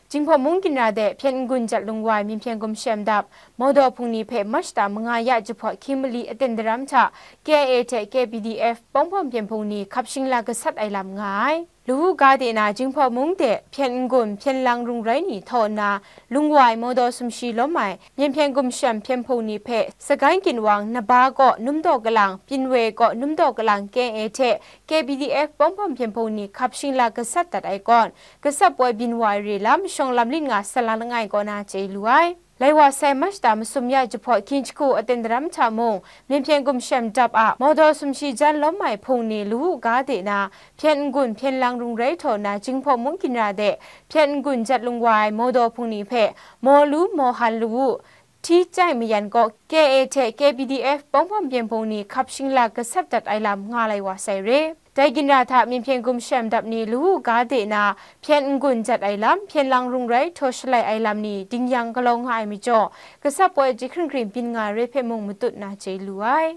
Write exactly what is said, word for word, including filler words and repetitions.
Jinghpaw Mung ginra de Hpyen N-gun Jat Lungwai Myen Hpyen Gumshem Dap Mawdaw Hpung ni hpe March ta manga ya jahpawt hkying mali aten daram hta K I A hte K P D F Pawng Hpawm Hpyen Hpung ni hkap shingla gasat ai lam nga ai. Lawu ga de na Jinghpaw Mung de Hpyen N-gun, Hpyen Lang Rungrai ni htaw nna Lungwai Mawdaw Sumshi lawm ai Myen Hpyen Gumshem Hpyen Hpung ni hpe Sagai Ginwang Naba kaw Numdaw Kalang, Pyin Wei kaw Numdaw Kalang K I A hte K P D F Pawng Hpawm Hpyen Hpung ni hkap shingla gasat dat ai kawn, gasat poi byin wa ai re lam shawng lam lit nga sa lang langai kaw na chye lu ai. Lai wa sai March ta masum ya jahpawt hkying jahku aten daram hta mung, Myen Hpyen Gumshem Dap a Mawdaw Sumshi jan lawm ai hpung ni lawu ga de na, Hpyen N-gun, Hpyen Lang Rungrai htaw nna Jinghpaw Mung ginra de Hpyen N-gun Jat Lungwai Mawdaw Hpung ni hpe Mawlu, Mawhan, Lawu, Hti Chyai Mayan kaw K I A hte K P D F Pawng Hpawm Hpyen Hpung ni hkap shingla gasat dat ai lam nga lai wa sai re. Dai ginra hta Myen Hpyen Gumshem Dap ni lawu ga de na Hpyen N-gun jat ai lam, Hpyen Lang Rungrai htaw shalai ai lam ni dingyang galaw nga ai majaw, gasat poi jahkring hkring byin nga ai re hpe mung matut na chye lu ai.